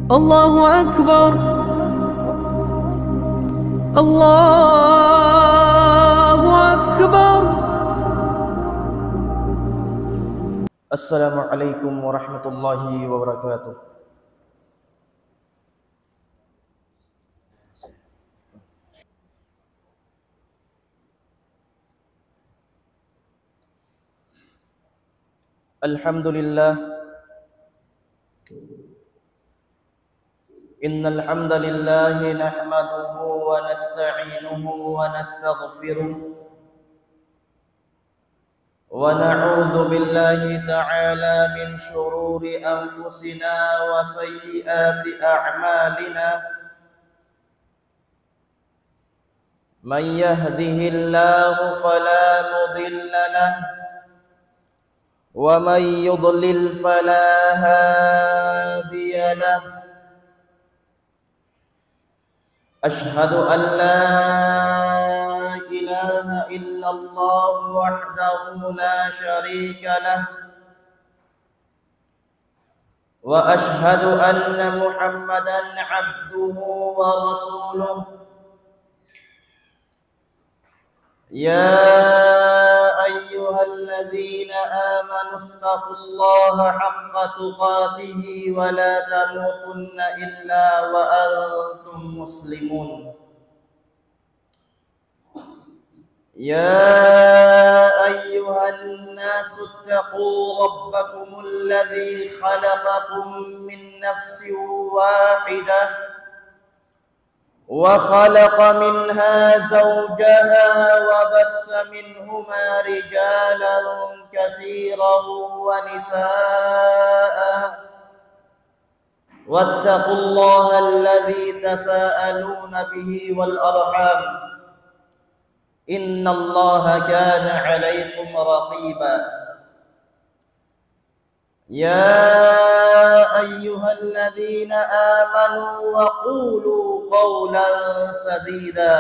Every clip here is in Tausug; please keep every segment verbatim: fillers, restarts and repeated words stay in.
الله أكبر. الله أكبر. السلام عليكم ورحمة الله وبركاته. الحمد لله. إن الحمد لله نحمده ونستعينه ونستغفره، ونعوذ بالله تعالى من شرور أنفسنا وسيئات أعمالنا. من يهده الله فلا مضل له، ومن يضلل فلا هادي له. أشهد أن لا إله إلا الله وحده لا شريك له، وأشهد أن محمدا عبده ورسوله. يا أيها الذين آمنوا اتقوا الله حق تقاته ولا تموتن إلا وأنتم مسلمون. يا أيها الناس اتقوا ربكم الذي خلقكم من نفس واحدة، وخلق منها زوجها، وبث منهما رجالا كثيرا ونساء، واتقوا الله الذي تساءلون به والأرحام، إن الله كان عليكم رقيبا. يا أيها الذين آمنوا وقولوا قولا سديدا،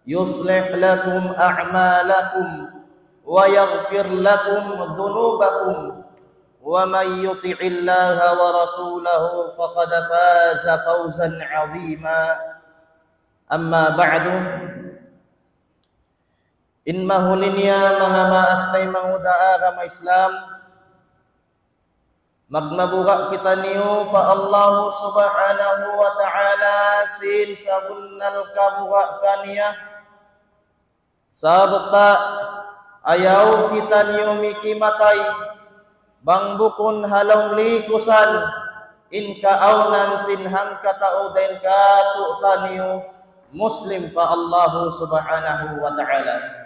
يصلح لكم أعمالكم ويغفر لكم ذنوبكم، ومن يطع الله ورسوله فقد فاز فوزا عظيما. أما بعد، in mahuli niya manga maas taymanghud ha agama Islam, magmabuga' kitaniyu pa Allah Subhanahu wa Ta'ala sin sabunnal kabuga' kaniya. Sabab ta ayaw kitaniyu mikimatay bang bukun ha lawm likusan in kaawnan sin hangkatau dayn kātu'niyu Muslim pa Allah Subhanahu wa Ta'ala.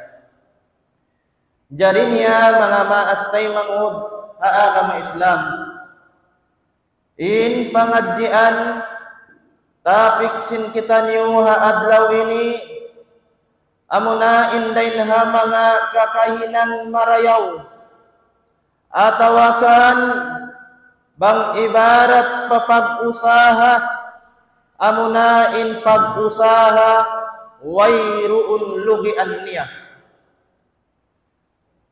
Jari niya manga maas taymanghud ha agama Islam, in pangadjian topic sin kitaniyu ha adlaw ini amuna in dayn ha manga kakahinang marayaw, atawa kan bang ibarat pa pag-usaha, amuna in pag-usaha wayruun lugian niya.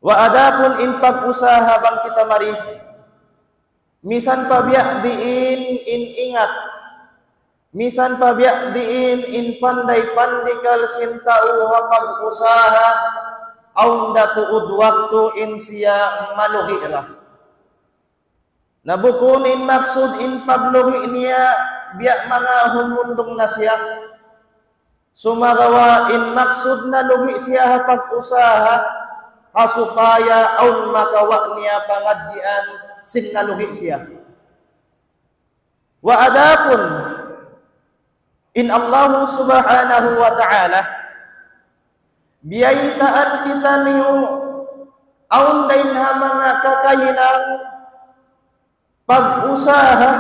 Wa adapun in pag-usaha bang kita mari, misan pa biya' diin in ingat, misan pa biya' diin in panday-pandikal sin tau ha pag-usaha, awn da tuud waktu in siya malugi' ra. Na bukun in maksud in paglugi' niya biya' manga humundung na siya. Sumagawa' in maksud nalugi' siya ha pag-usaha, ha supaya awn makawa' niya pangadjian sin nalugi' siya. Wa adapun in Allah Subhanahu wa Ta'ala, biyaytaan kitaniyu awn dayn ha manga kakahinang pag-usaha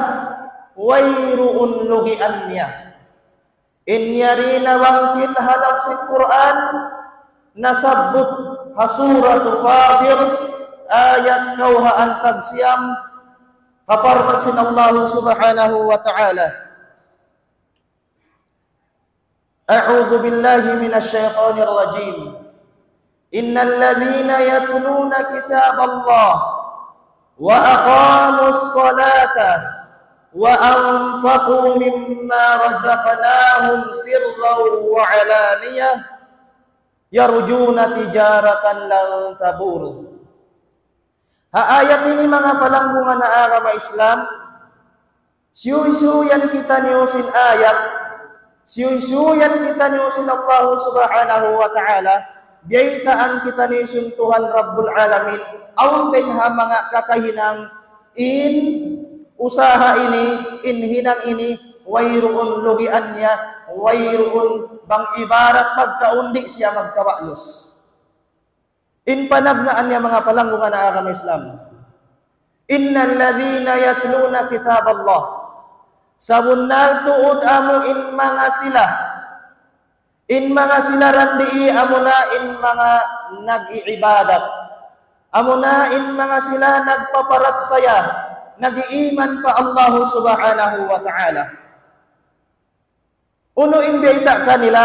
wayruun lugian niya. In yari nabangkil ha lawm sin Qur'an, nasabbut ha Surat Fatir, ayat kawhaan tag siyam, ha parman sin Allah Subhanahu wa Ta'ala. أعوذ بالله من الشيطان الرجيم. إن الذين يتلون كتاب الله وأقاموا الصلاة وأنفقوا مما رزقناهم سرا وعلانية يرجون تجارة لن تبور. Ha ayat ini, manga palanggungan ha agama Islam, siyuysuyan kitaniyu sin ayat, siyuysuyan kitaniyu sin Allah Subhanahu wa Ta'ala, biyaytaan kitaniyu sin Tuhan Rabbul Alamin, awn dayn ha manga kakahinang in usaha ini, in hinang ini, wayruun lugian niya, wayruun bang ibarat magkaun di' siya magkaba'lus. In panagnaan niya, manga palanggungan ha agama Islam. إن الذين يتلون كتاب الله. Sabunnal tuud amu in manga sila. In manga sila randi'i amuna in manga nag-iibadat. Amuna in manga sila nagpaparachaya, nag-iiman pa Allah Subhanahu wa Ta'ala. Unu in biyayta' kanila?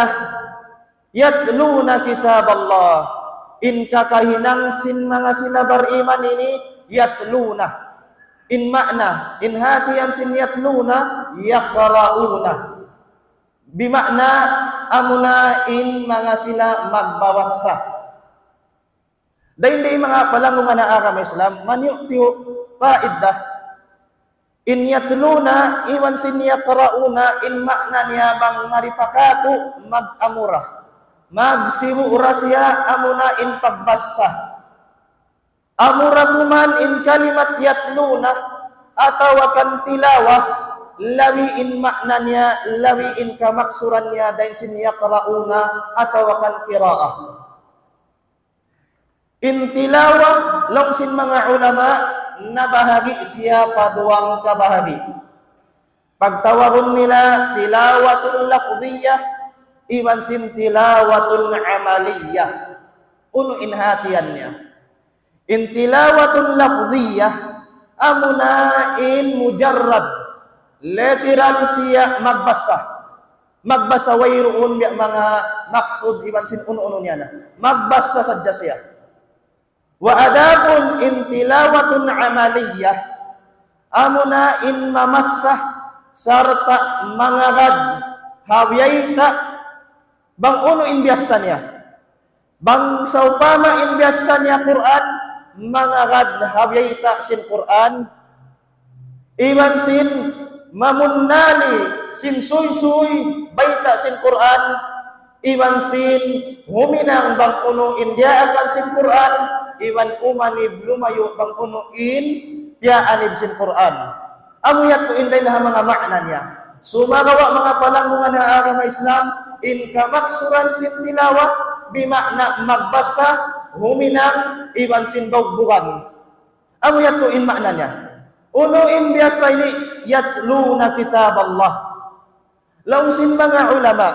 يتلون كتاب الله. In kakahinang sin manga sila bariman ini, yatluna. In ma'na, in hatihan sin yatluna, yaqra'una. Bima'na amuna in manga sila magbabassa. Dayn di, manga palanggungan ha agama Islam, maniyu'-tiyu' paidda. In yatluna iban sin yaqra'una, in ma'na niya bang mari pa kātu' mag-amura. Magsimura siya amuna in pagbassa. Amura kuman in kalimat yatluna atawa kan tilawa, labi in ma'na niya, labi in kamaksuran niya dayn sin yaqra'una atawa kan qira'ah. In tilawa, laung sin manga ulama, nabahagi' siya pa duwang kabahagi'. Pagtawagun nila tilawatun lafziyyah, iban sin tilawatun amaliyyah. Unu in hatihan niya? In tilawatun lafziyyah, amuna in mujarrad, literal siya magbassa. Magbassa wayruun biya' manga maksud iban sin unu-unu niya na. Magbassa sadja siya. Wa adapun in tilawatun amaliyyah, amuna in mamassa sarta' mangagad ha biyayta' bang unu in biyassa niya. Bang sawpama in biyassa niya Qur'an, mangagad ha biyayta' sin Qur'an, iban sin mamunnali sin suysuy bayta' sin Qur'an, iban sin huminang bang unu in diyaakan sin Qur'an, iban umanib lumayu' bang unu in piyaanib sin Qur'an. Amu yadtu in dayn ha manga ma'na niya. Sumagawa' manga palanggungan ha agama Islam, in kamaksuran sin tilawa, bima'na magbassa, huminang, iban sin baugbugan. Amu yadtu in ma'na niya. Unu in biyassa ini, yatluna kitaballah. Laung sin manga ulama,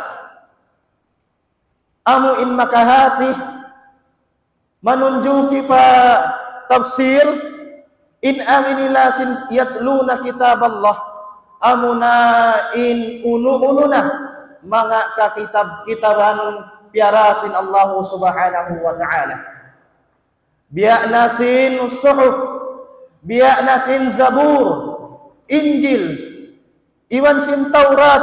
amu in makahati, manunjuki pa tafsir, in agi nila sin yatluna kitaballah, amuna in unu-unu na manga kakitab-kitaban piyara sin Allahu Subhanahu wa Ta'ala. Biya' na sin Suhuf, biya' na sin Zabur, Injil, iban sin Tawrat,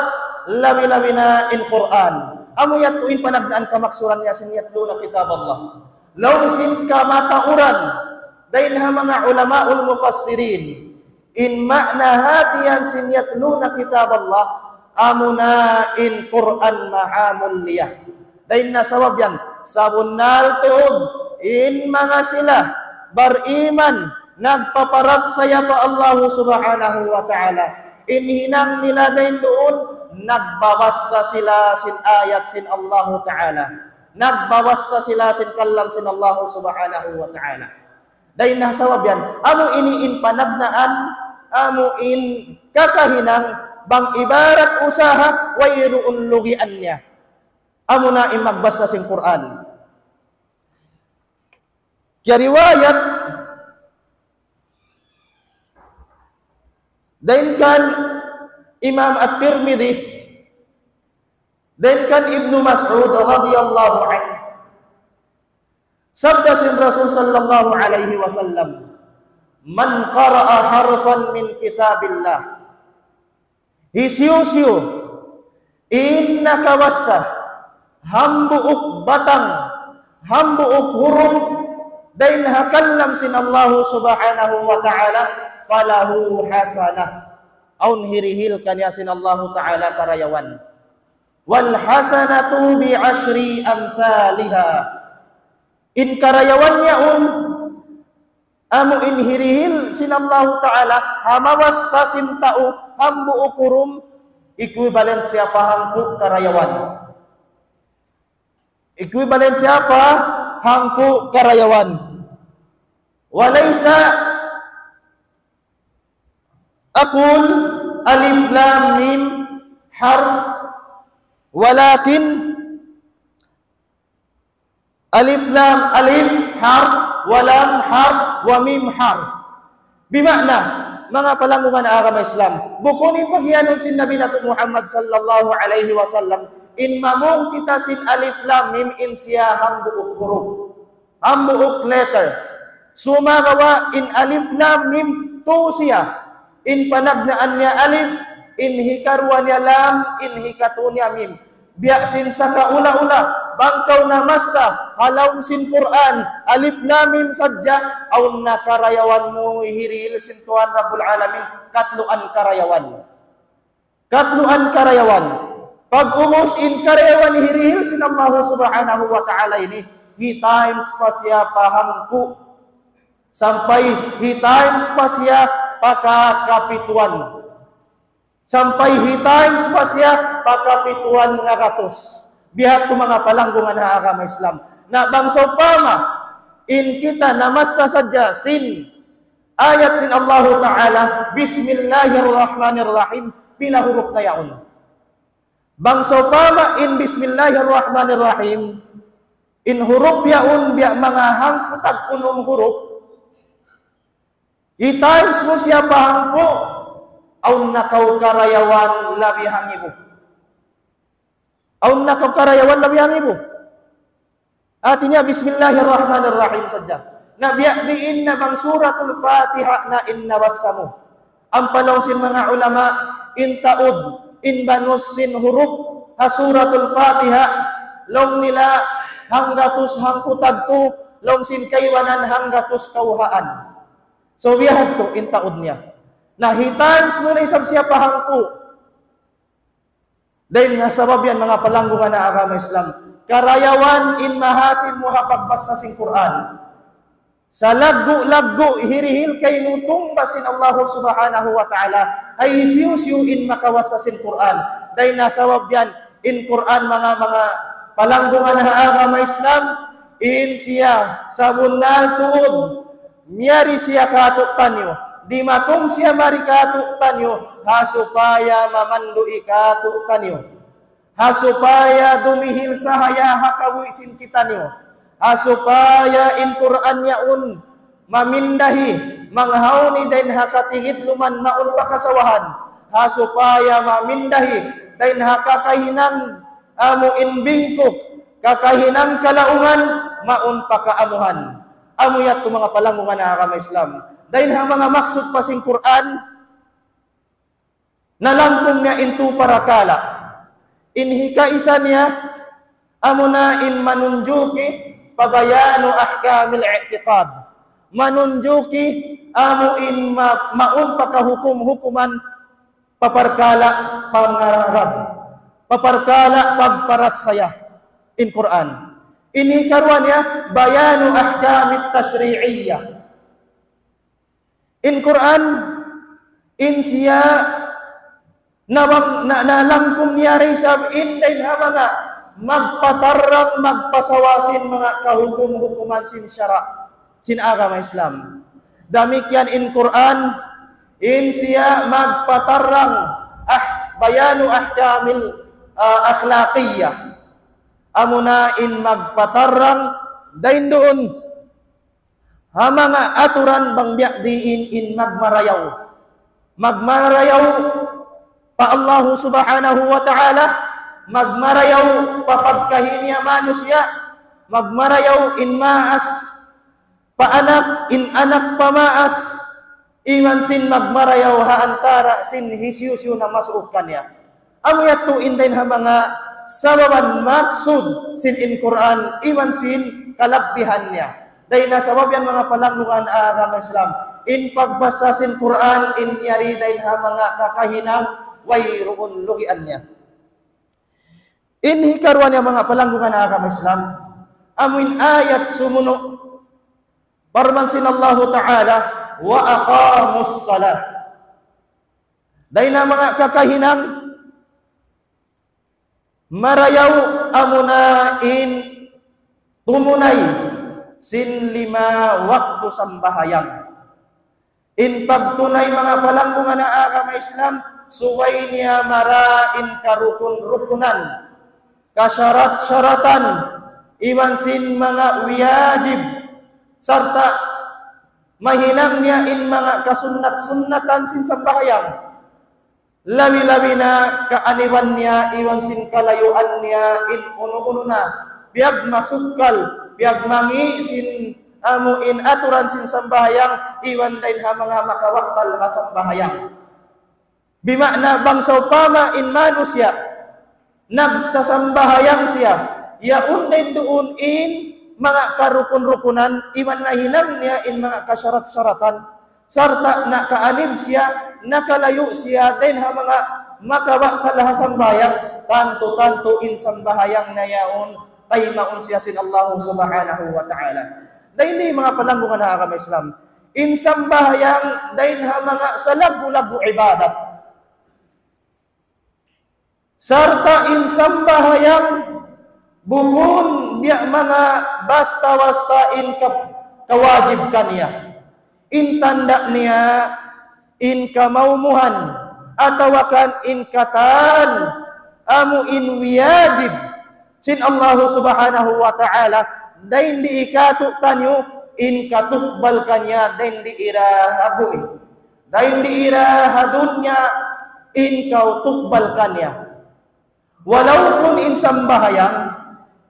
labi-labi na in Qur'an. Amu yadtu in panagnaan kamaksuran niya sin yatluna kitaballah. Laung sin kamatauran, dayn ha manga ulamaul mufassirin. In ma'na hatihan sin yatluna kitaballah, amuna in Qur'an mahamulliya. Dayn ha sabab yan, sabunnal tuud, in manga sila, bariman, nagpaparachaya pa Allahu Subhanahu wa Ta'ala. In hinang nila dayn duun, nagbabassa sila sin ayat sin Allahu Ta'ala. Nagbabassa sila sin kalam sin Allahu Subhanahu wa Ta'ala. Dayn ha sabab yan, amu ini in panagnaan, amu in kakahinang, bang ibarat usaha, wayruun lugian niya. Amuna in magbassa sin Qur'an. Kiyariwayat, dayn kan Imam At-Tirmidhi, dayn kan Ibnu Mas'ud radiyallahu anhu. Sabda sin Rasul sallallahu alayhi wasallam, من قرأ حرفا من كتاب الله Hisiyu-siyu in nakawasa hambuuk batang, hambuuk hurup dayn ha kalam sin Allahu Subhanahu wa Ta'ala, فله حسنة. Awn hirihil kaniya sin Allahu Ta'ala karayawan. والحسنة بعشر أمثالها. In karayawan yaun, amu in hirihil sin Allahu Ta'ala ha mawasa sin tau hambuuk hurup, equivalent siya pa hangpu' karayawan. Equivalent siya pa hangpu' karayawan. وليس أقول ألف لام ميم حرف، ولكن ألف لام، ألف حرف، ولام حرف، وميم حرف. Bima'na, manga palanggungan ha agama Islam, bukun in pagiyanun sin Nabi natu' Muhammad sallallahu alayhi wasallam, in mamung kita sin alif lam mim in siya hambuuk hurup, hambuuk letter. Sumagawa' in alif lam mim tu siya. In panagnaan niya alif, in hikaruwa niya lam, in hikatu niya mim. Biya' sin sakaula-ula, bang kaw namassa ha lawm sin Qur'an, alif lam mim sadja, awn na karayawan mu hirihil sin Tuhan Rabbul Alamin, katluan karayawan. Katluan karayawan. Pag-ubus in karayawan hirihil sin Allahu Subhanahu wa Ta'ala ini, hi times pa siya pa hangpu'. Sampay hi times pa siya pa kakapituan. Sampay hi times pa siya pa kapituan ngagatus. Biya' ha yan manga palanggungan ha agama Islam. Na bang sawpama, in kita namassa sadja sin ayat sin Allahu Ta'ala, بسم الله الرحمن الرحيم, pila hurup na yaun? Bang sawpama in بسم الله الرحمن الرحيم, in hurup yaun biya' manga hangpu' tag unum hurup, i-times mu siya pa hangpu', awn na kaw karayawan labi hangibu. Awn na kaw karayawan labi hangibu. Hati niya, بسم الله الرحمن الرحيم sadja. Na biya' diin na bang Suratul Fatiha na in nabassa mu. Ampa laung sin manga ulama, in taud, in banus sin hurup ha Suratul Fatiha, laung nila hanggatus hangpu' tagtu, laung sin kaibanan hanggatus kawhaan. So, biya' hādtu in taud niya. Na hi times mu na isab siya pa hangpu'. Dayn ha sabab yan, manga palanggungan ha agama Islam, karayawan in mahasil mu ha pagbassa sin Qur'an. Salaggu'-laggu' hirihil kaymu tungbas sin Allahu Subhanahu wa Ta'ala, ay hisiyu-siyu in makawasa sin Qur'an. Dayn ha sabab yan, in Qur'an, manga, manga palanggungan ha agama Islam, in siya sabunnal tuud miyari siya kātu'niyu, dimatung siya mari kātu'niyu, ha supaya mamandu' kātu'niyu, ha supaya dumihil sahaya ha kabuhi' sin kitaniyu, ha supaya in Qur'an yaun mamindahi, manghawni dayn ha katigidluman mawn pa kasawahan, ha supaya mamindahi dayn ha kakahinang amu in bingkuk, kakahinang kalaungan, mawn pa kaamuhan. Amu yadtu, manga palanggungan ha agama Islam. Dayn ha manga maksud pa sin Qur'an, nalangkum niya in tū parakala'. In hikaisa niya, amuna in manunjuki pa بيان أحكام الاعتقاد. Manunjuki amu in ma-, mawn pa kahukum-hukuman pa parkala' pangaragad, pa parkala' pagparachaya in Qur'an. In hikaruwa niya, بيان أحكام التشريعية. In Qur'an, in siya nabang-, na-, nalangkum niya da isab in dayn ha manga magpatarrang, magpasawa sin manga kahukum-hukuman sin sara', sin agama Islam. Damikkiyan in Qur'an, in siya magpatarrang, ah, بيان أحكام ال-, ah, أخلاقية. Amuna in magpatarrang dayn duun ha manga aturan bang biya' diin in magmarayaw. Magmarayaw pa Allahu Subhanahu wa Ta'ala, magmarayaw pa pagkahi niya manusiya', magmarayaw in maas pa anak, in anak pa maas, iban sin magmarayaw ha antara' sin hisiyu-siyu na masuuk kaniya. Amu yadtu in dayn ha manga sababan maksud sin in Qur'an, iban sin kalabbihan niya. Dayn ha sabab yan manga palanggungan agama Islam. In pagbasa sin Qur'an, in yari dayn ha manga kakahinang wayruun lugian niya. In hikaruwa niya manga palanggungan agama Islam, amu in ayat sumunu', parman sin Allahu Ta'ala, وأقاموا الصلاة. Dayn ha manga kakahinang marayaw amuna in tumunay sin lima waktu sambahayang. In pagtunay manga palanggungan agama Islam, subay niya mara in karukun-rukunan, kasarat-saratan, iban sin manga wiyajib, sarta' mahinang niya in manga kasunnat-sunnatan sin sambahayang. Labi-labi na kaaniban niya iban sin kalayuan niya in unu-unu na piyagmasukkal, piyagmangi' sin amu in aturan sin sambahayang iban dayn ha manga makabatal ha sambahayang. Bima'na bang sawpama in manusiya' nagsasambahayang siya, yaun dayn duun in manga karukun-rukunan, iban nahinang niya in manga kasarat-saratan, sarta' nakaanib siya, nakalayu' siya dayn ha manga makabatal ha sambahayang, tantu-tantu in sambahayang na yaun, taymaun siya sin Allahu Subhanahu wa Ta'ala. Dayn di manga palanggungan agama Islam, in sambahayang dayn ha manga salaggu'-laggu' ibadat. Sarta' in sambahayang bukun biya' manga basta-basta in ka-, kawajib kaniya. In tanda' niya, in kamaumuhan, atawa kan in katan, amu in wiyajib sin Allahu Subhanahu wa Ta'ala, dayn di ikatu taniyu, in katukbal kaniya, dayn di ira ha bumi. Dayn di ira ha dunya in kaw tukbal kaniya. Walaupun in sambahayang,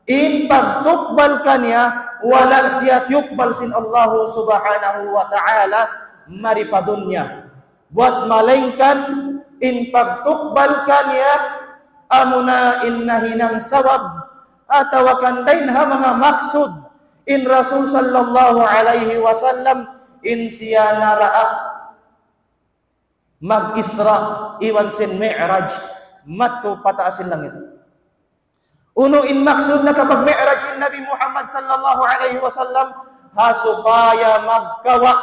in pagtukbal kaniya, wala' siya tiyukbal sin Allahu Subhanahu wa Ta'ala mari pa dunya. Buwat malaingkan in pagtukbal kaniya, amuna in nahinang sabab, atawa kan dayn ha manga maksud, in Rasul sallallahu alayhi wasallam, in siya naraak mag-Isra' iban sin Mi'raj, madtu pa taas sin langit. Unu in maksud nakapag-Mi'raj in Nabi Muhammad sallallahu alayhi wasallam, ha supaya magkawa'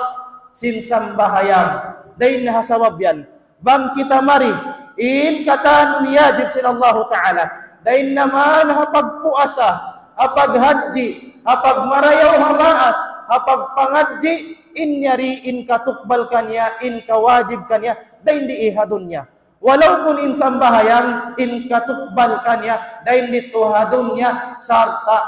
sin sambahayang. Dayn ha sabab yan, bang kita mari, in katan wiyajib sin Allahu Ta'ala. Dayn naman ha pagpuasa, ha paghajji, ha pagmarayaw ha maas, ha pagpangadji', in yari in katukbal kaniya, in kawajib kaniya, dayn di ha dunya. Walaupun in sambahayang, in katukbal kaniya, dayn di ha dunya, sarta'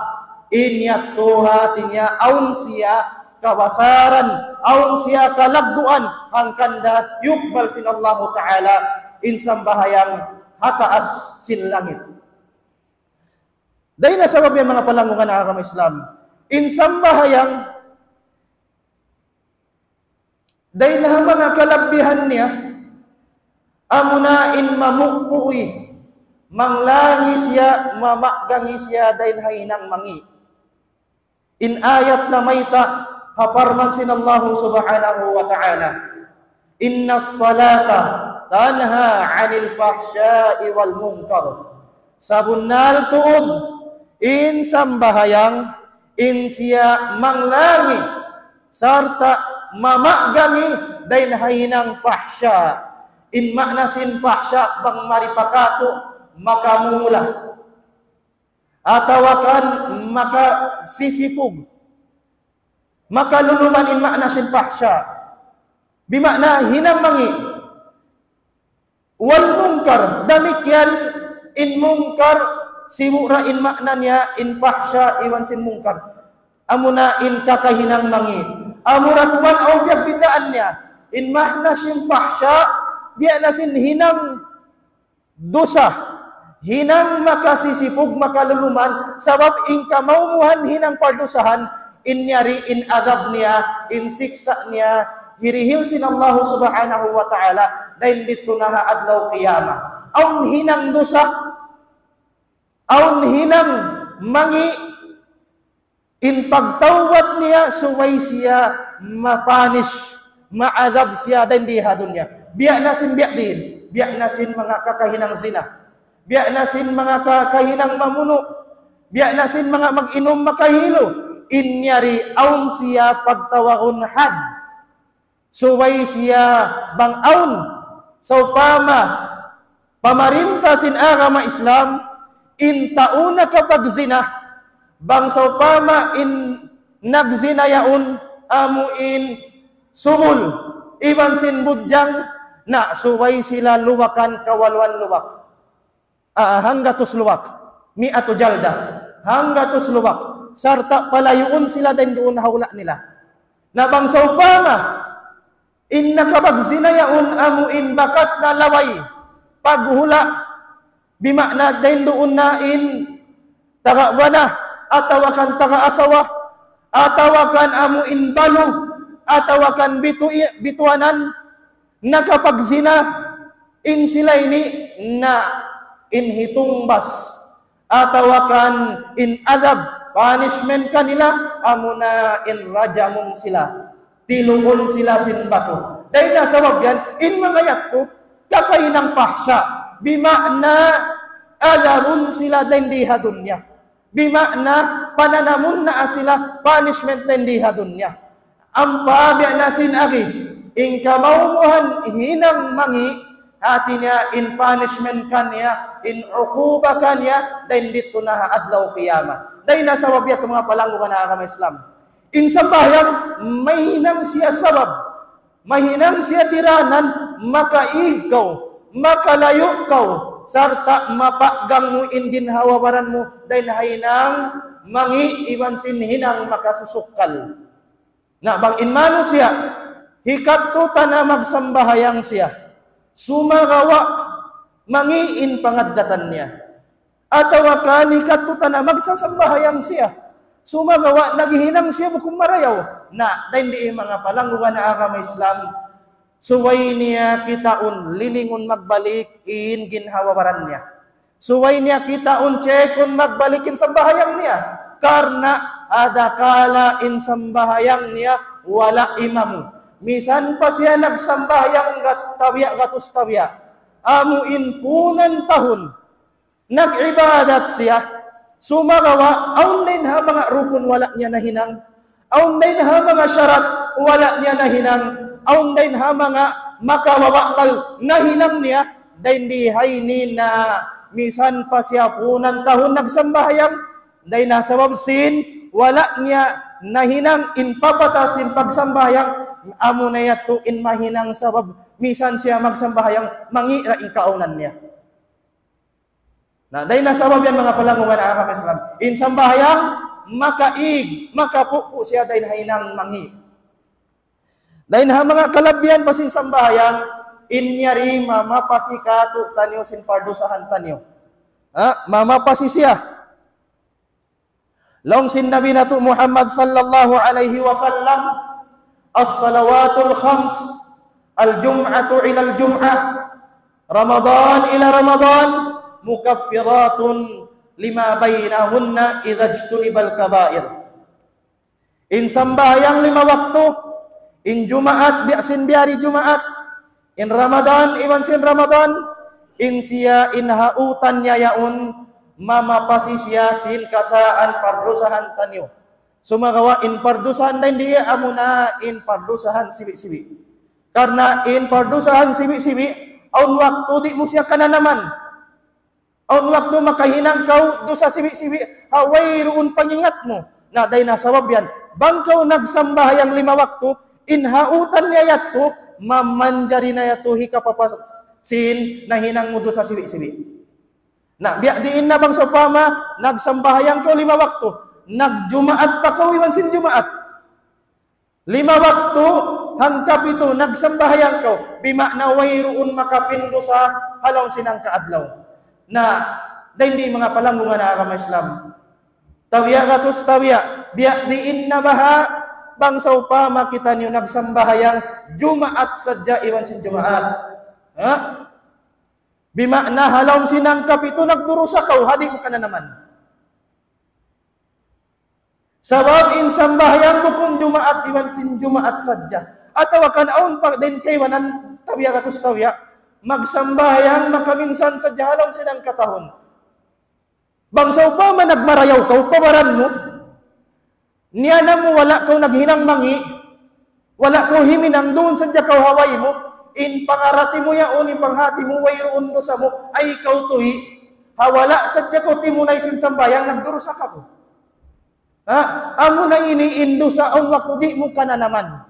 in yadtu hati niya, awn siya kabasaran, awn siya kalagguan, hangkan da tiyukbal sin Allahu Ta'ala, in sambahayang ha taas sin langit. Dayn ha sabab yan manga palanggungan agama Islam, in sambahayang, dayn ha manga kalabbihan niya, amuna in mamukpuy, manglangi siya, mamaggangi siya, dayn ha hinang mangi'. In ayat namayta' ha parman sin Allahu Subhanahu wa Ta'ala, إن الصلاة تنهى عن الفحشاء والمنكر. Sabunnal tuud, in sambahayang, in siya manglangi, sarta' mamaggangi, dayn ha hinang fahsya. In ma'na sin fahsya, bang mari pa katu', makamumula. Atawa kan makasisipug. Makaluluman in ma'na sin fahsya. Bima'na hinang mangi'. Wal munkar, damikkiyan in munkar, sibu' ra in ma'na niya in fahsya iban sin munkar. Amuna in kakahinang mangi'. Amura tuman awn piyagbiddaan niya. In ma'na sin fahsya, biya' na sin hinang dusa, hinang makasisipug, makaluluman, sabab in kamaumuhan hinang pardusahan, in yari in adab niya, in siksa' niya, hirihil sin Allah Subhanahu wa Ta'ala, dayn didtu na ha adlaw qiyamah. Awn hinang dusa, awn hinang mangi', in pagtawbat niya, subay siya ma-punish, maadab siya dayn di ha dunya. Biya' na sin biya' diin, biya' na sin manga kakahinang zina. Biya' na sin manga ka-, kahinang mamunu'. Biya' na sin manga mag-inum makahilu. In yari awn siya pagtawagun had. Subay siya bang awn. Sawpama, pamarinta sin agama Islam, in tau nakapagjina, bang sawpama in nagjina yaun, amu in subul, iban sin budjang, na subay sila lubakan kawaluan lubak. Ah, hanggatus lubak. Mi'atu jalda. Hanggatus lubak. Sarta' palayuun sila dayn duun ha hula' nila. Na bang sawpama, in nakapagjina yaun amu in bakas na laway, paghula', bima'na dayn duun na in taga bana, atawa kan taga asawa, atawa kan amu in balu, atawa kan bitu-, bituanan, nakapagzina, in sila ini na in hitungbas, atawa kan in adab, punishment kanila, amuna in rajamun sila, tiluun sila sin batu. Dayn ha sabab yan, in manga yadtu, kakahinang fahsya, bima'na adabun sila dayn di ha dunya. Bima'na, pananamun na sila punishment dayn di ha dunya. Ampa biya' na sin agi, in kamaumuhan hinang mangi', hati niya in punishment kaniya, in uquba kaniya, dayn didtu na ha adlaw qiyamah. Dayn ha sabab yadtu manga palanggungan ha agama Islam. In sambahayang mahinang siya sabab, mahinang siya diranan, makaig kaw, makalayu' kaw, sarta' mapaggang mu in ginhawa-baran mu, dayn ha hinang mangi' iban sin hinang makasusukkal. Na bang in manusiya', hikadtu ta na magsambahayang siya, sumagawa' mangi' in pangaddatan niya. Atawa kan hikadtu ta na magsasambahayang siya, sumagawa' naghihinang siya bukun marayaw. Na, dayn di manga palanggungan ha agama Islam, subay niya kitaun lilingun magbalik in ginhawa-baran niya. Subay niya kitaun checkun magbalik in sambahayang niya. Karna' adakala in sambahayang niya wala' imamu. Misan pa siya nagsambahayang gat-, tabiya' gatus tabiya'. Amu in punan tahun nag-ibadat siya, sumagawa', awn dayn ha manga rukun wala' niya nahinang, awn dayn ha manga sharat wala' niya nahinang, awn dayn ha manga makababatal nahinang niya, dayn di ha ini na misan pa siya punan tahun nagsambahayang, dayn ha sabab sin wala' niya nahinang in papata sin pagsambahayang, amuna yadtu in mahinang sabab, misan siya magsambahayang, mangi' ra in kaawnan niya. Na, dayn ha sabab yan manga palanggungan ha agama Islam. In sambahayang, makaig, makapupu' siya dayn ha hinang mangi'. Dayn ha manga kalabihan pa sin sambahayang, in yari mamapasi kātu'niyu sin pardusahan taniyu. Ha, mamapasi siya. Laung sin Nabi natu' Muhammad sallallahu alayhi wasallam, "الصلوات الخمس، الجمعة إلى الجمعة، رمضان إلى رمضان، مكفرات لما بينهن إذا اجتنب الكبائر." In sambahayang lima waktu, in Jumaat, biya' sin biyari Jumaat, in Ramadan, iban sin Ramadan, in siya in hautan niya yaun, mamapasi siya sin kasaan pardusahan taniyu. Sumagawa' in pardusahan dayn di amuna in pardusahan sibi'-sibi'. Karna' in pardusahan sibi'-sibi', awn waktu di' mu siya kananaman. Awn waktu makahinang kaw dusa sibi'-sibi', ha wayruun pangingat mu. Na, dayn ha sabab yan, bang kaw nagsambahayang lima waktu, in hautan niya yadtu, mamanjari na yadtu hikapapas sin nahinang mu dusa sibi'-sibi'. Na, biya' diin na bang sawpama, nagsambahayang kaw lima waktu, nagjumaat pa kaw iban sin Jumaat. Lima waktu, hangkapitu, nagsambahayang kaw, bima'na wayruun makapindusa ha lawm sin hangka adlaw. Na, dayn di manga palanggungan ha agama Islam. Tabiya' gatus tabiya', biya' diin na baha', Bang sawpama kitaniyu nagsambahayang Jumaat sadja iban sin Jumaat. Ha? Bima'na ha lawm sin hangka pitu nagdurusa kaw, ha di' mu kananaman. Sabab in sambahayang bukun Jumaat iban sin Jumaat sadja. Atawa kan awn pa dayn kaibanan tabiya' gatus tabiya'. Magsambahayang makaminsan sadja ha lawm sin hangka tahun. Bang sawpama nagmarayaw kaw pa baran mu, niya na mu wala' kaw naghinang mangi', wala' kaw himinang, duun sadja kaw ha way mu, in pangarati mu yaun, in panghati mu, wayruun dusa mu, ay kaw tuhi', ha wala' sadja kaw timunay sin sambahayang, nagdurusa kaw. Ha? Amuna ini in dusa, awn waktu di' mu kananaman.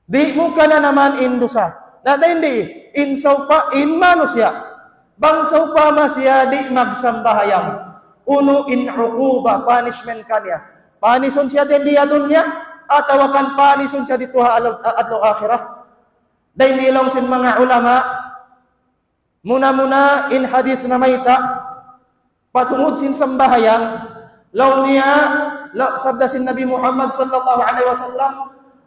Di' mu kananaman in dusa. Na dayn di, in sawpa, in manusiya'. Bang sawpama siya di' magsambahayang. Unu in uquba, punishment kaniya. Panisun siya dayn di ha dunya, atawa kan panisun siya didtu ha adlaw, adlaw akhirat. Dayn di laung sin manga ulama, muna-muna in hadith namayta', patungud sin sambahayang, laung niya, la-, sabda sin Nabi Muhammad sallallahu alayhi wasallam,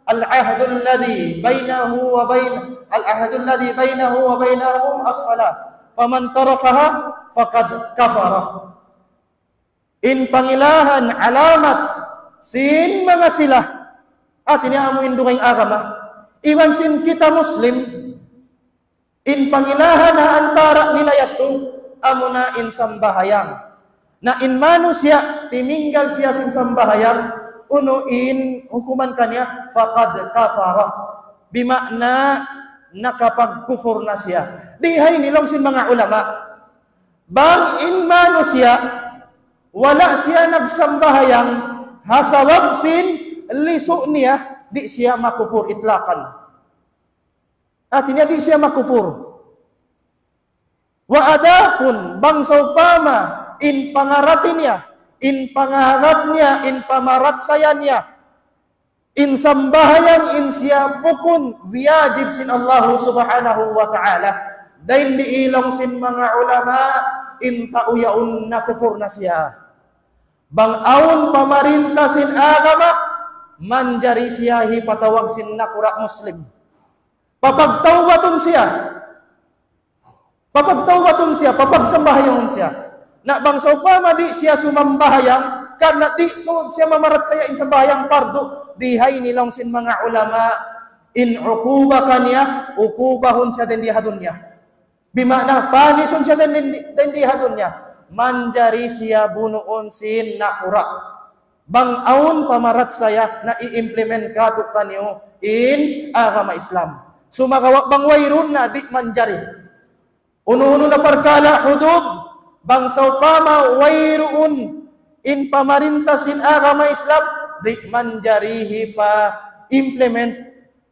العهد الذي بينه وبين، العهد الذي بينه وبينهم الصلاة، فمن تركها فقد كفر. In pangilahan alamat sin manga sila, hati niya amu in dugaing agama, iban sin kita Muslim, in pangilahan ha antara' nila yadtu, amuna in sambahayang. Na in manusiya', timinggal siya sin sambahayang, unu in hukuman kaniya, فقد كفر. Bima'na nakapagkufur na siya. Di ha ini laung sin manga ulama. Bang in manusiya', wala' siya nagsambahayang, ha sabab sin lisu' niya, di' siya makufur itlaqan. Hati niya di' siya makufur. Wa adapun bang sawpama in pangarati niya, in pangagat niya, in pamarachaya niya, in sambahayang in siya bukun wiyajib sin Allahu Subhanahu wa Ta'ala. Dayn di laung sin manga ulama, in tau yaun nakufur na siya. Bang awn pamarinta sin agama, manjari siya hipatawag sin nakura' Muslim. Papagtawbatun siya. Papagtawbatun siya, papagsambahayangun siya. Na bang sawpama di' siya sumambahayang, karna' di' tuud siya mamarachaya in sambahayang pardu, di ha ini laung sin manga ulama, in uquba kaniya, uqubahun siya dayn di ha dunya. Bima'na, panisun siya dayn di, dayn di ha dunya. Manjari siya bunuun sin nakura'. Bang awn pamarachaya na i-implement kātu'niyu in agama Islam. Sumagawa' bang wayruun na di' manjari. Unu-unu na parkala' hudud, bang sawpama wayruun in pamarinta sin agama Islam, di' manjari hipa-implement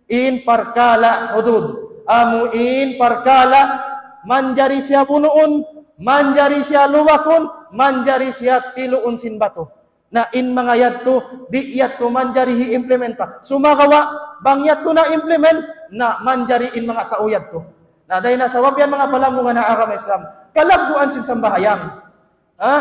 in parkala' hudud. Amu in parkala' manjari siya bunuun, manjari siya luwakun, manjari siya tiluun sin batu. Na in manga yadtu, di' yadtu manjari hi-implementa. Sumagawa', bang yadtu na-implement, na manjari in manga tau yadtu. Na dayn ha sabab yan manga palanggungan ha agama Islam. Kalagguan sin sambahayang. Ha?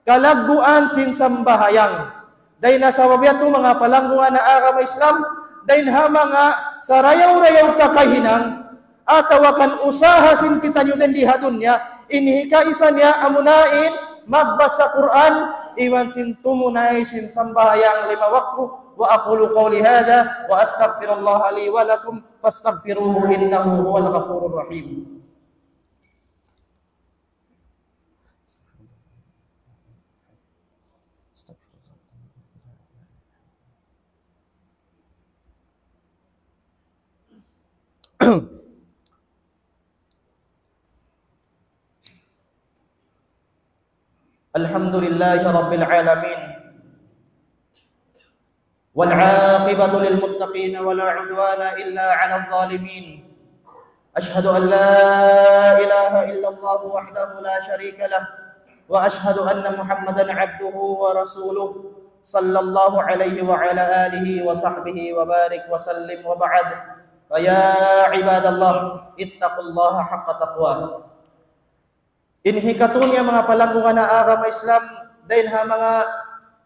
Kalagguan sin sambahayang. Dayn ha sabab yadtu manga palanggungan ha agama Islam, dayn ha manga sarayaw-rayaw kakahinang, atawa kan usaha sin kitaniyu dayn di ha dunya, in hikaisa niya amuna in magbasa Qur'an, iban sin tumunay sin sambahayang lima waktu. وأقول قولي هذا وأستغفر الله لي ولكم فاستغفروه إنه هو الغفور الرحيم. الحمد لله رب العالمين، والعاقبة للمتقين ولا عدوان إلا على الظالمين. أشهد أن لا إله إلا الله وحده لا شريك له، وأشهد أن محمدا عبده ورسوله، صلى الله عليه وعلى آله وصحبه وبارك وسلم، وبعد، فيا عباد الله، اتقوا الله حق تقواه. In hikatu niya manga palanggungan ha agama Islam, dayn ha manga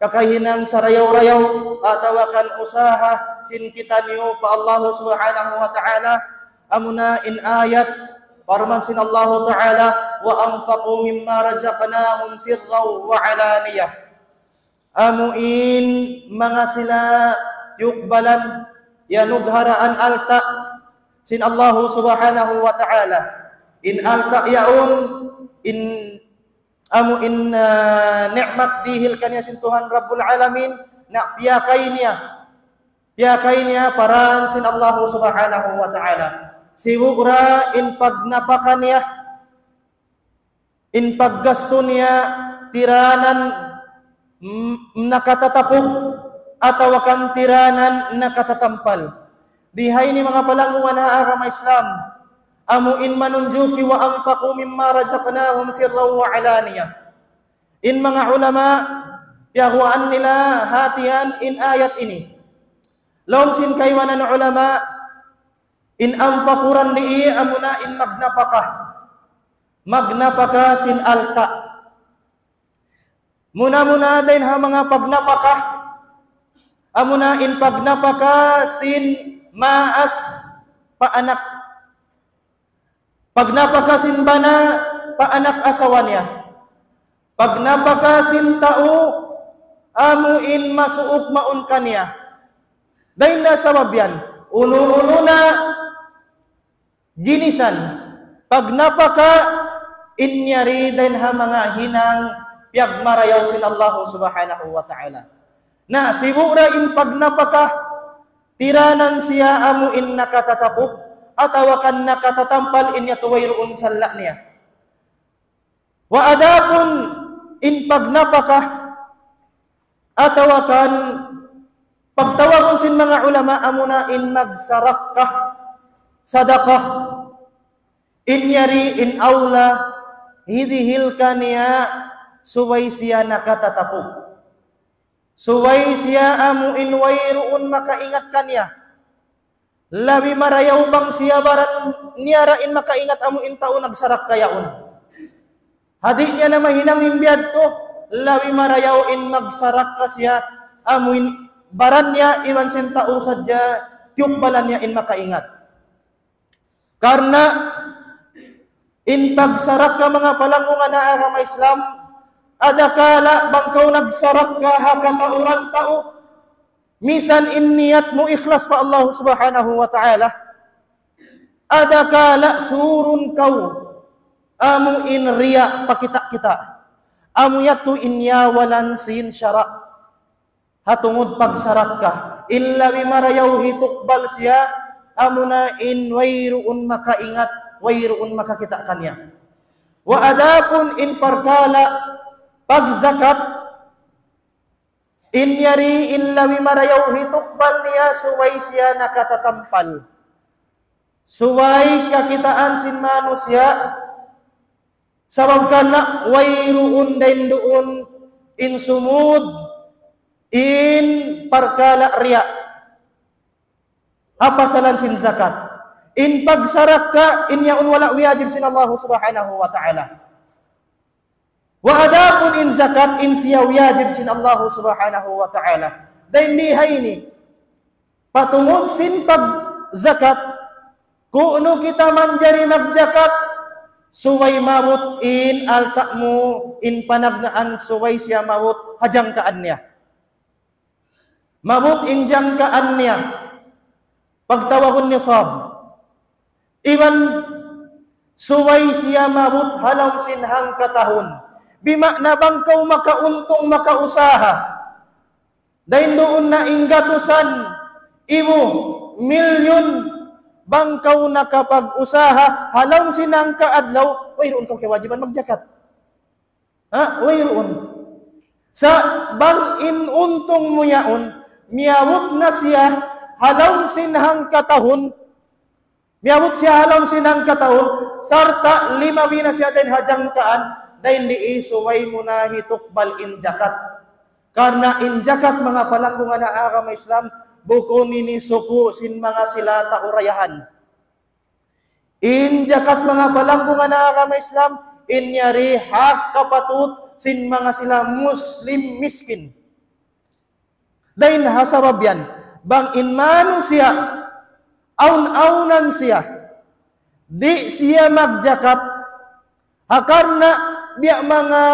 kakahinang sarayaw-rayaw atawa kan usaha sin kitaniyu pa Allah Subhanahu wa Ta'ala, amuna in ayat parman sin Allah Ta'ala, وأنفقوا مما رزقناهم سرا وعلانية. Amu in manga sila tiyukbalan, iyanugharaan alta' sin Allah Subhanahu wa Ta'ala. In alta' yaun, in amu in, ah, ni'mat dihil kaniya sin Tuhan Rabbul Alamin, na piyakay niya. Piyakay niya pa dān sin Allah Subhanahu wa Ta'ala. Sibu' ra in pagnapaka niya, in paggastu niya tiranan, mm, nakatatapuk atawa kan tiranan nakatatampal. Di ha ini manga palanggungan ha agama Islam, amu in manunjuki وأنفقوا مما رزقناهم سرا وعلانية. In manga ulama, piyaguwaan nila hatihan in ayat ini. Laung sin kaibanan ulama, in anfaqu ra di' amuna in magnapaka. Magnapaka sin alta'. Muna-muna dayn ha manga pagnapaka, amuna in pagnapaka sin maas pa anak. Pagnapaka sin bana pa anak asawa niya. Pagnapaka sin tau amu in masuuk mawn kaniya. Dayn ha sabab yan, unu-unu na ginisan, pagnapaka in yari dayn ha manga hinang piyagmarayaw sin Allah Subhanahu wa Ta'ala. Na sibu' ra in pagnapaka, tiranan siya amu in nakatatapuk, atawa kan nakatatampal in yatu wayruun salla' niya. Wa adapun in pagnapaka, atawa kan pagtawagun sin manga ulama amuna in magsarakka, sadaka. In yari in awla, hidihil kaniya subay siya nakatatapuk. Subay siya amu in wayruun makaingat kaniya. Labi marayaw bang siya baran niya ra in makaingat amu in tau nagsarakka yaun. Hadi' niya na mahinang in biya' yadtu, labi marayaw in magsarakka siya amu in baran niya iban sin tau sadja tiyukbalan niya in makaingat. Karna' in pagsarakka manga palanggungan ha agama Islam, adakala bang kaw nagsarakka ha katauran tau, misan in niyat mu ikhlas pa Allah Subhanahu wa Ta'ala, adakala surun kaw amu in riya' pakita'-kita', amu yadtu in iyawalan sin sara'. Ha tungud pagsarakka, in labi marayaw hitukbal siya, amuna in wayruun makaingat, wayruun makakita' kaniya. Wa adapun in parkala' pagzakat, in yari in labi marayaw hitukbal niya subay siya nakatatampal. Subay kakitaan sin manusiya', sabab karna' wayruun dayn duun in sumud in parkala' riya'. Ha pasalan sin zakat. In pagsarakka, in yaun wala' wiyajib sin Allah Subhanahu wa Ta'ala. Wa adapun in zakat, in siya wiyajib sin Allah Subhanahu wa Ta'ala. Dayn di ha ini, pa tungud sin pagzakat, ku'nu kita manjari magzakat, subay maabut in alta' mu, in panagnaan, subay siya maabut ha jangkaan niya. Maabut in jangkaan niya, pagtawagun nisab. Iban subay siya maabut ha lawm sin hangkatahun. Bima'na bang kaw makauntung, makausaha. Dayn duun na in gatusan ibu, milyun, bang kaw nakapag-usaha ha lawm sin hangka adlaw, wayruun kaw kiyawajiban magjakat. Ha? Wayruun. Sa' bang in untung mu yaun, miyabut na siya ha lawm sin hangkatahun, miyabut siya ha lawm sin hangkatahun, sarta' limabi na siya dayn ha jangkaan, dayn di subay mu na hitukbal in jakat. Karna' in jakat, manga palanggungan ha agama Islam, bukun ini suku' sin manga sila tau dayahan. In jakat, manga palanggungan ha agama Islam, in yari hak kapatut sin manga sila Muslim miskin. Dayn ha sabab yan, bang in manusiya', awn-awnan siya, di' siya magjakat, ha karna' biya' manga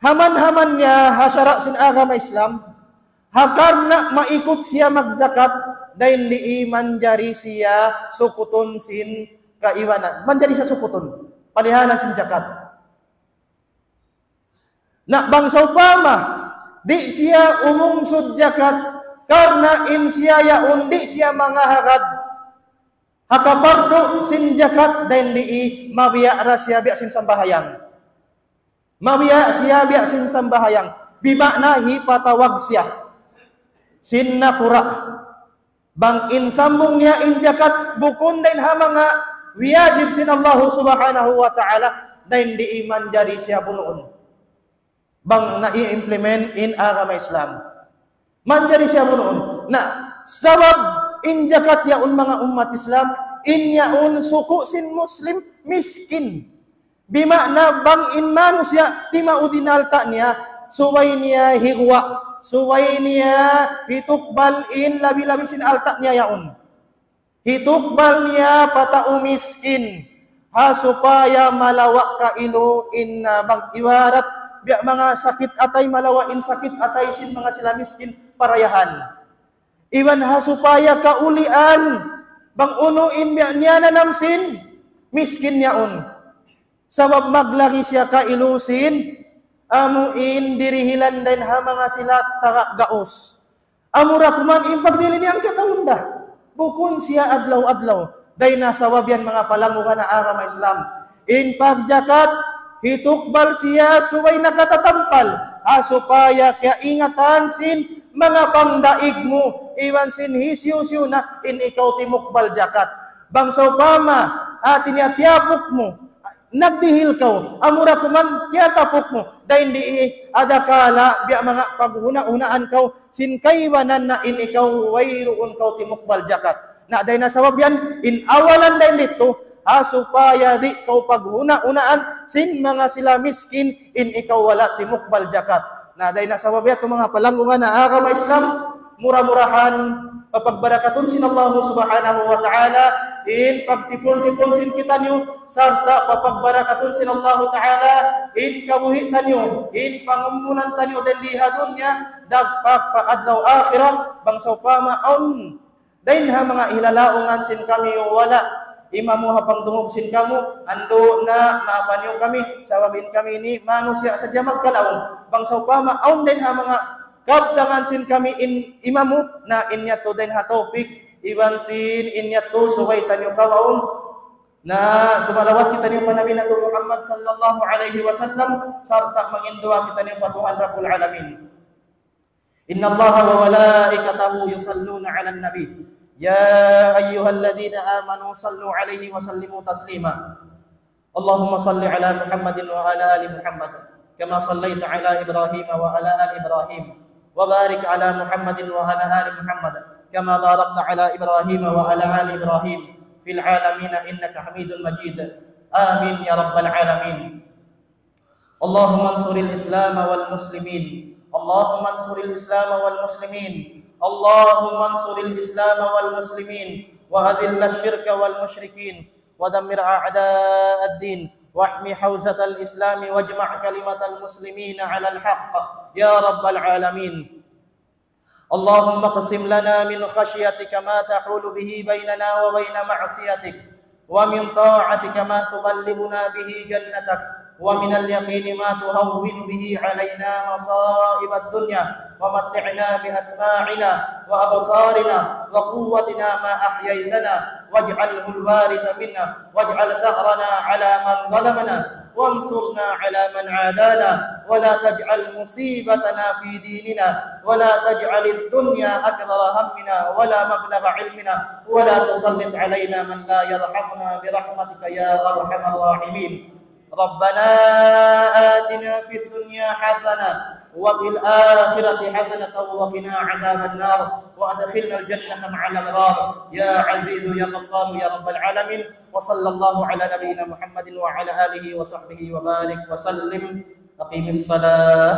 haman-haman niya ha sara' sin agama Islam, ha karna' maikut siya magjakat, dayn di' manjari siya sukutun sin kaibanan. Manjari siya sukutun. Palihanan sin jakat. Na bang sawpama, di' siya umungsud jakat, karna' in siya yaun di' siya mangahagad ha kapardu sin jakat, dayn di' mabiya' ra siya biya' sin sambahayang. Mabiya' siya biya' sin sambahayang. Bima'na hipatawag siya sin nakura'. Bang in sambung niya in jakat bukun dayn ha manga wiyajib sin Allahu Subhanahu wa Ta'ala, dayn di' manjari siya bunuun. Bang na-i-implement in agama Islam, manjari siya bunuun. Na, sabab in jakat yaun manga ummat Islam, in yaun suku' sin Muslim miskin. Bima'na bang in manusiya' timaud in alta' niya, subay niya higuwa', subay niya hitukbal in labi-labi sin alta' niya yaun. Hitukbal niya pa tau miskin, ha supaya malawa' kailu in, ah, bang ibarat, biya' manga sakit atay, malawa' in sakit atay sin manga sila miskin parayahan. Iban ha supaya kaulian, bang unu in biya' niya nanam sin miskin yaun. Sabab maglagi siya kailu sin, amu in dirihilan dayn ha manga sila taga gaus. Amura kuman in pagdihil niya hangkatahun da. Bukun siya adlaw-adlaw. Dayn ha sabab yan manga palanggungan ha agama Islam. In pagjakat, hitukbal siya subay nakatatampal. Ha supaya kaingatan sin manga pangdaig mu, iban sin hisiyu-siyu na in ikaw timukbal jakat. Bang sawpama, hati niya tiyapuk mu, nagdihil kaw, amura kuman tiyatapuk mu, dayn di' adakala biya' manga paghuna-hunaan kaw, sin kaibanan na in ikaw wayruun kaw timukbal jakat. Na dayn ha sabab yan, in awalan dayn didtu, ha supaya di' kaw paghuna-hunaan, sin manga sila miskin, in ikaw wala' timukbal jakat. Na dayn ha sabab yadtu manga palanggungan ha agama Islam, mura-murahan papagbarakatun sin Allahu Subhanahu wa Ta'ala in pagtipun-tipun sin kitaniyu, sarta' papagbarakatun sin Allahu Ta'ala in kabuhi' taniyu, in pangumunan taniyu dayn di ha dunya, dagpak pa adlaw akhirat, bang sawpama awn dayn ha manga hilalaungan sin kami wala' imamu ha pangdungug sin kamu, andu' na maapan niyu kami, sabab in kami ini manusiya' sadja magkalaung. Bang sawpama awn dayn ha manga kabtangan sin kami in imamu, na in yadtu dayn ha tawpik, iban sin in yadtu subay taniyu kawaun. Na sumalawat kitaniyu pa Nabi natu' Muhammad sallallahu alayhi wasallam, sarta' manginduwaa kitaniyu pa Tuhan Rabbul Alamin. إن الله وملائكته يصلون على النبي، يا أيها الذين آمنوا صلوا عليه وسلموا تسليما. اللهم صل على محمد وعلى آل محمد، كما صليت على إبراهيم وعلى آل إبراهيم، وبارك على محمد وعلى آل محمد، كما باركت على إبراهيم وعلى آل إبراهيم في العالمين إنك حميد مجيد. آمين يا رب العالمين. اللهم انصر الإسلام والمسلمين. اللهم انصر الإسلام والمسلمين. اللهم انصر الإسلام والمسلمين، وأذل الشرك والمشركين، ودمر أعداء الدين، واحم حوزة الإسلام، واجمع كلمة المسلمين على الحق، يا رب العالمين. اللهم اقسم لنا من خشيتك ما تحول به بيننا وبين معصيتك، ومن طاعتك ما تبلغنا به جنتك، ومن اليقين ما تهون به علينا مصائب الدنيا، ومتعنا بأسماعنا وأبصارنا وقوتنا ما أحييتنا، واجعله الوارث منا، واجعل ثأرنا على من ظلمنا، وانصرنا على من عادانا، ولا تجعل مصيبتنا في ديننا، ولا تجعل الدنيا أكبر همنا، ولا مبلغ علمنا، ولا تسلط علينا من لا يرحمنا برحمتك يا أرحم الراحمين. ربنا آتنا في الدنيا حسنة وفي الآخرة حسنة وقنا عذاب النار، وأدخلنا الجنة مع الأبرار، يا عزيز يا غفار يا رب العالمين. وصلى الله على نبينا محمد وعلى آله وصحبه وبارك وسلم. أقم الصلاة.